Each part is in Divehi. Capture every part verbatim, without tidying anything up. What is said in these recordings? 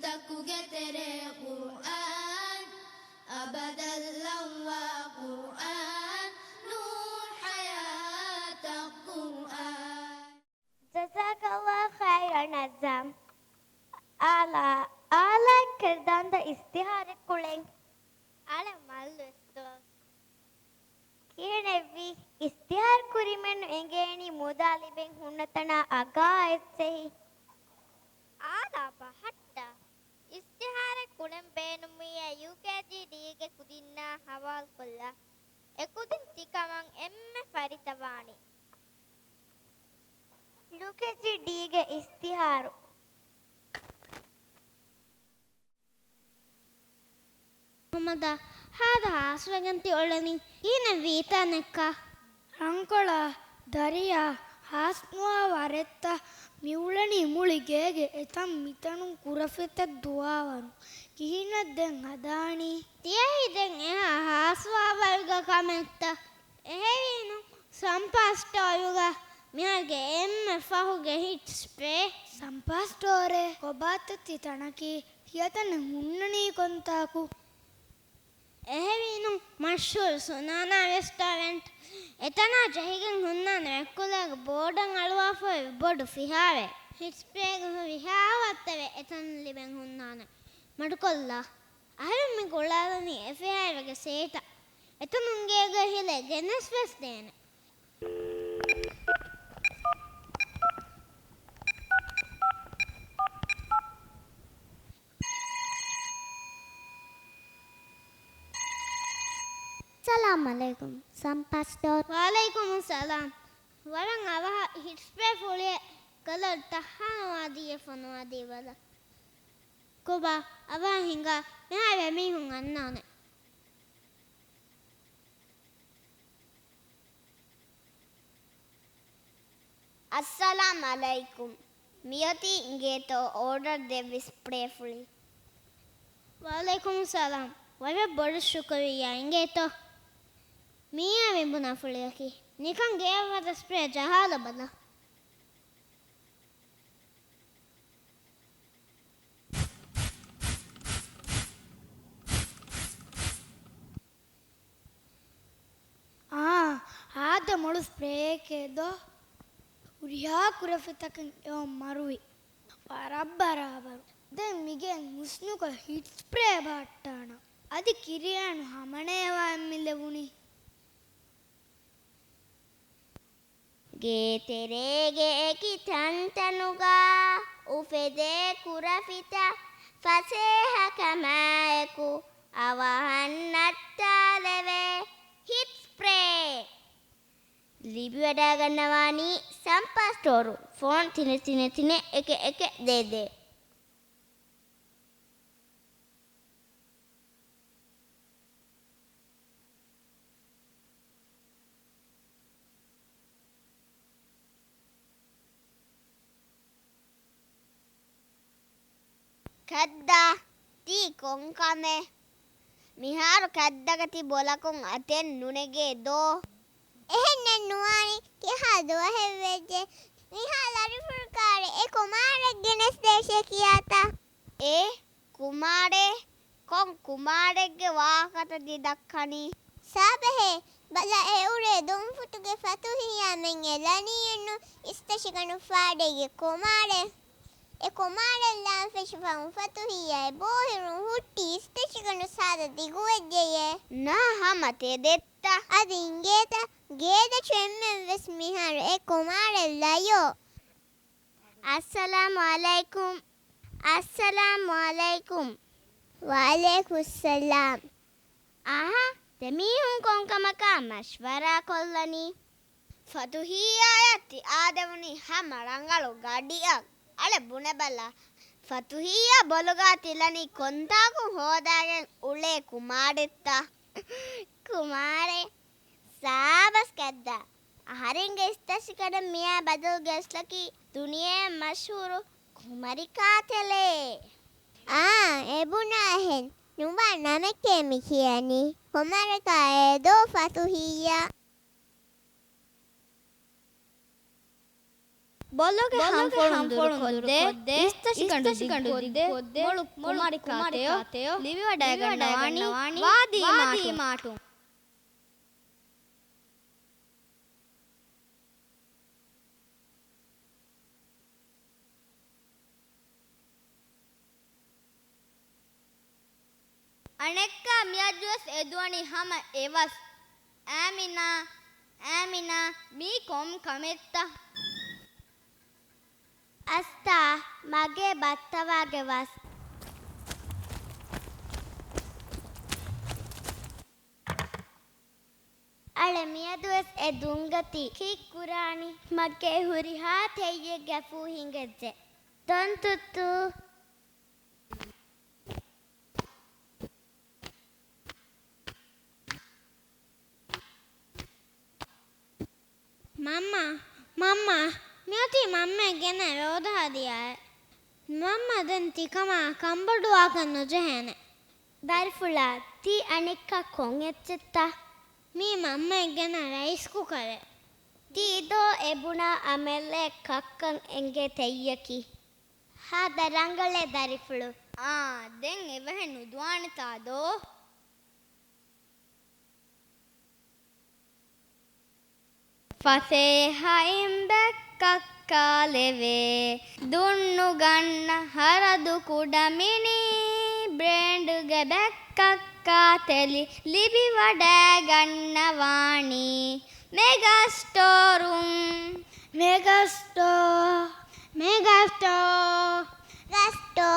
ތަކުގެ ތެރޭ ޤުރްއާން، އަބަދަށް ލައްވާ ޤުރްއާން، ނޫރު ޙަޔާތަށް ޤުރްއާން. ޖަޒާކަﷲ ޚައިރަން އައްޒާމް. އާލާ، އާލާއިން ކިރުދާންދާ އިސްތިހާރެއް ކުޅެން. އަޅެ މައްލުވެސް ދޯ. ކިހިނެއްވީ؟ އިސްތިހާރު ކުރިމެއްނު އެނގޭނީ މުދާ ލިބެން ހުންނަތަނާ އަގާ އެއްޗެހި. އާލާ ބަހައްޓާ. އިސްތިހާރެއް ކުޅެން ބޭނުމިއްޔާ ޔޫކޭޖީ ޑީގެ ކުދިންނާ ހަވާލުކޮށްލާ. އެކުދިން ތިކަމަށް އެންމެ ފަރިތަވާނީ. ޔޫކޭޖީ ޑީގެ އިސްތިހާރު. މުހައްމަދާ، ހާދަ ހާސްވެގެން ތި އުޅެނީ. ކިހިނެއްވީ އެތާ ނެއްކާ؟ ރަންކޮޅާ، ދަރިޔާ، ހާސްނުވާ ވަރެއްތަ؟ މިއުޅެނީ މުޅި ގޭގެ އެތަން މިތަނުން ކުރަފިތެއް ދުވާވަރު. ކިހިނެއް ދެން ހަދާނީ؟ ތިޔައީ ދެން އެހާ ހާސްވާވަރުގަ ކަމެއްތަ؟ އެހެވީނު ސަމްޕާ ސްޓޯރުގަ މިހާރުގެ އެންމެ ފަހުގެ ހިޓް ސްޕްރޭ. ސަމްޕާ ސްޓޯރޭ؟ ކޮބާތަ ތި ތަނަކީ؟ ތިޔަތަނެއް ހުންނަނީ ކޮންތާކު؟ އެހެވީނު މަޝްހޫރު ސުނާނާ ރެސްޓޯރެންޓް. އެތަނާ ޖެހިގެން ހުންނާނެ ވެއްކުލައިގެ ބޯޑަށް އަޅުވާފައި ވި ބޮޑު ފިހާރައެއް. ހިޓް ސްޕްރޭގެ ހުރި ހާވައްތަވެ އެތަނުން ލިބެން ހުންނާނެ. މަޑުކޮށްލާ. އަހަރެން މި ގުޅާލަނީ އެ ފިހާރައިގެ ސޭޓަށް. އެތަނުން ގޭގަ ހިލައި ގެނެސް ވެސް ދޭނެ. ސަލާމް އަލައިކުމް، ސަމްޕާ ސްޓޯރ. ވަޢަލައިކުމުއްސަލާމް. ވަރަށް އަވަހަށް ހިޓް ސްޕްރޭ ފުޅިއެއް ކަލަރު ތައްހާނުވާދީއޭ ފޮނުވާދީބަލަ. ކޮބާ އަވަހަށް ހިނގާ؟ މިހާރު އެމީހުން އަންނާނެ. އައްސަލާމް އަލައިކުމް. މިއޮތީ އިނގޭތޯ އޯޑަރު ދެއްވި ސްޕްރޭ ފުޅި. ވަޢަލައިކުމުއްސަލާމް. ވަރަށް ބޮޑަށް ޝުކުރިއްޔާ. އިނގޭތޯ؟ މިއީ މި ބުނާ ފުޅިއަކީ. ނިކަން ގެޔަށް ވަދެ ސްޕްރޭ ޖަހާލަބަލަ. އާ، ހާދަ މޮޅު ސްޕްރޭއެކޭ ދޯ. ހުރިހާ ކުރަފިތަކެއް އެއޮން މަރުވި. ވަރަށް ބަރާބަރު. ދެން މިގެން ހުސްނުކޮށް ހިޓް ސްޕްރޭ ބަހައްޓާނަން. އަދި ކިރިޔާނު ހަމަނޭވާ އެއްމި ލެވުނީ. ގޭތެރޭގެ އެކި ތަންތަނުގަ އުފެދޭ ކުރަފިތައް ފަސޭހަކަމާއެކު އަވަހަށް ނައްތާލެވޭ ހިޓް ސްޕްރޭ. ލިބިވަޑައިގަންނަވާނީ ސަމްޕާ ސްޓޯރު. ފޯން ތިނެއް ތިނެއް ތިނެއް އެކެއް އެކެއް ދޭދޭ. ކައްދާ، ތީ ކޮން ކަމެއް؟ މިހާރު ކައްދަގަ ތި ބޮލަކުން އަތެއް ނުނެގޭ ދޯ؟ އެހެންނެއް ނުވާނީ، ކިހާ ދުވަހެއް ވެއްޖެ؟ މިހާ ލަރިފުޅު ކާރި އެ ކުމާރެއް ގެނެސްދޭށޭ ކިޔާތަ؟ އޭ ކުމާރޭ؟ ކޮން ކުމާރެއްގެ ވާހަކަތަ ތި ދައްކަނީ؟ ސާބަހޭ، ބަލަ އެ އުޅޭ ދޮންފުތުގެ ފަތުހިއްޔާމެން އެ ލަނީއެއްނު އިސްތަށިގަނޑު ފާޑެއްގެ ކުމާރެއް. އެ ކުމާރެއް ލާން ފެށިފަހުން ފަތުހިއްޔާ އެ ބޯހިރުން ހުއްޓި އިސްތަށިގަނޑު ސާދަ ދިގުވެއްޖެޔޭ. ނާ ހަމަ ތެދެއްތަ؟ އަދި އިނގޭތަ؟ ގޭދަށު އެންމެން ވެސް މިހާރު އެ ކުމާރެއް ލަޔޯ. އައްސަލާމު ޢަލައިކުމް. އައްސަލާމު ޢަލައިކުމް. ވަޢަލައިކުމް އައްސަލާމް. އަހަ، ދެމީހުން ކޮންކަމަކާ މަޝްވަރާ ކޮށްލަނީ؟ ފަތުހިއްޔާއަށް ތި އާދެވުނީ ހަމަ ރަނގަޅު ގަޑިއަށް. އަޅެ ބުނެބަލަ، ފަތުހިއްޔާ ބޮލުގާ ތިލަނީ ކޮންތާކުން ހޯދާގެން އުޅޭ ކުމާރެއްތަ؟ ކުމާރެއް؟ ސާބަސް ކައްދާ. އަހަރެންގެ އިސްތަށިގަނޑަށް މިއާ ބަދަލު ގެނެސްލަކީ ދުނިޔެއަށް މަޝްހޫރު ކުމަރި ކާތެލޭ. އާ، އެބުނާހެން. ނުބާ ނަމެކޭ މި ކިޔަނީ. ކުމަރަކާ އެދޯ ފަތުހިއްޔާ. ބޮލޮގެ ހަނފޮޅުން ދުރުކޮށްދޭ، އިސްތަށިގަނޑު ދިގުކޮށްދޭ، މޮޅު ކުމާރިކާތެޔޮ ލިބިވަޑައިގަންނަވާނީ ވާދީ މާޓުން. އަނެއްކާ މިއަދުވެސް އެދުވަނީ ހަމަ އެވަސް. އާމިނާ، އާމިނާ، މީ ކޮން ކަމެއްތަ؟ އަސްތާ، މަގޭ ބައްތަވާގެ ވަސް. އަޅެ މިއަދުވެސް އެ ދުންގަތީ ކީއްކުރާނީ؟ މަގޭ ހުރިހާ ތެއްޔެއްގެ ފޫ ހިނގައްޖެ. ދޮންތުއްތު. މަންމާ، މަންމާ، މިއޮތީ މަންމައަށް ގެނައި ރޯދަ ހަދިޔާއެއް. މަންމަ ދެން ތިކަމާ ކަންބޮޑުވާކަށް ނުޖެހޭނެ. ދަރިފުޅާ، ތީ އަނެއްކާ ކޮން އެއްޗެއްތަ؟ މީ މަންމައަށް ގެނައި ރައިސް ކުކަރެއް. ތީ ދޯ އެ ބުނާ އަމެއްލައަށް ކައްކަން އެނގޭ ތެއްޔަކީ. ހާދަ ރަނގަޅޭ ދަރިފުޅު. އާ، ދެން އެބަހެއް ނުދުވާނެތާ ދޯ؟ ފަސޭހައިން ބެއްކައްކާލެވޭ. ދުންނުގަންނަ ހަރަދު ކުޑަމިނީ ބްރޭންޑްގެ ބެއްކައްކާ ތެލި ލިބިވަޑައިގަންނަވާނީ މެގާސްޓޯރުން. މެގާސްޓޯ، މެގާސްޓޯ، މެގާސްޓޯ.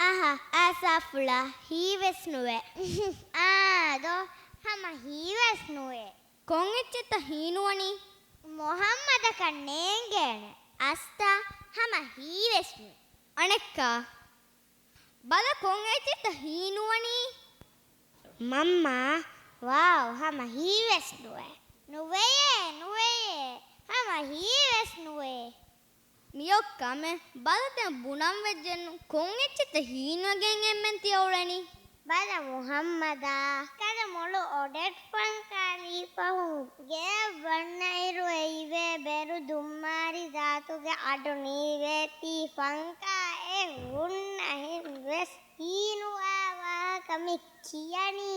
އަހަ، އާސާފުޅާ، ހީވެސް ނުވޭ. އާ، ދޯ، ހަމަ ހީވެސް ނުވޭ. ކޮން އެއްޗެއްތަ ހީނުވަނީ؟ މުހައްމަދަކަށް ނޭނގޭނެ. އަސްތާ، ހަމަ ހީވެސް ނުވޭ. އަނެއްކާ، ބަލަ ކޮން އެއްޗެއްތަ ހީނުވަނީ؟ މަންމާ، ވާވް، ހަމަ ހީވެސް ނުވޭ. ނުވެޔޭ، ނުވެޔޭ، ހަމަ ހީވެސް ނުވޭ. މިއޮއް ކަމެއް ބަލަ ދެން ބުނަން ވެއްޖެއްނު. ކޮން އެއްޗެއްތަ ހީނުވެގެން އެންމެން ތިއަ އުޅެނީ؟ ބަލަ މުހައްމަދާ، ކަލަ މޮޅު އޮޑެޓް ފަންކާ ލީފަހުން ގެއަށް ވަންނައިރު އެއިވޭ ބެރު ދުންމާރި ޒާތުގެ އަޑު ނީވޭތީ ފަންކާއެއް ހުންނަހެން ވެސް ހީނުވާ ވާހަކަ މި ކިޔަނީ.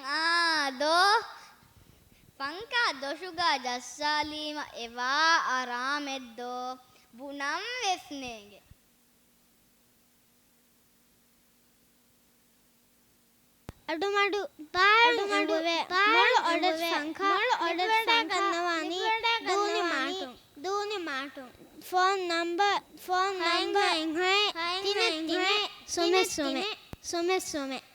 އާ ދޯ، ފަންކާ ދޮށުގާ ޖައްސާލީމަ އެވާ އަރާމެއްދޯ ބުނަން ވެސް ނޭނގެ. އަޑުމަޑު، ބާރު އަޑުމަޑު، އެނބުވެ، ބާރު މޮޅު އޮޑެޓް އެނބުވެ، ފަންކާ މޮޅު އޮޑެޓް ލިބިވަޑައި ފަންކާ ގަންނަވާނީ ލިބިވަޑައި ދޫނި ގަންނަވާނީ މާޓުން. ދޫނި މާޓުން. ފޯން ނަމްބަރު، ފޯން ހައި ނަމްބަރު، ހައި ހައި، ތިނެއް ތިނެއް، ތިނެއް ތިނެއް، ސުމެއް ސުމެއް، ސުމެއް ސުމެއް.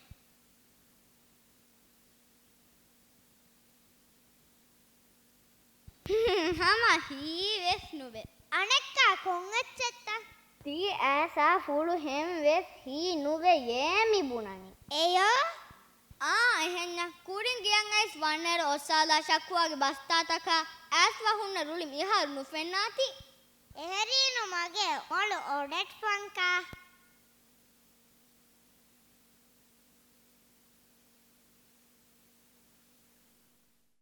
ހަމަ ހީވެސް ނުވޭ. އަނެއްކާ ކޮން އެއްޗެއްތަ؟ ތީ އާސާފުޅު ހެން ވެސް ހީ ނުވެޔޭ މި ބުނަނީ. އެޔޯ؟ އާ، އެހެންޏާ. ކުރިން ގެއަށް އައިސް ވަންނައިރު އޮއްސާލާ ޝަކުވާގެ ބަސްތާތަކާ އައިސް ވަހުންނަ ރުޅި މިހާރު ނުފެންނާތީ. އެހެރީނު މަގޭ މޮޅު އޮޑެޓް ފަންކާ.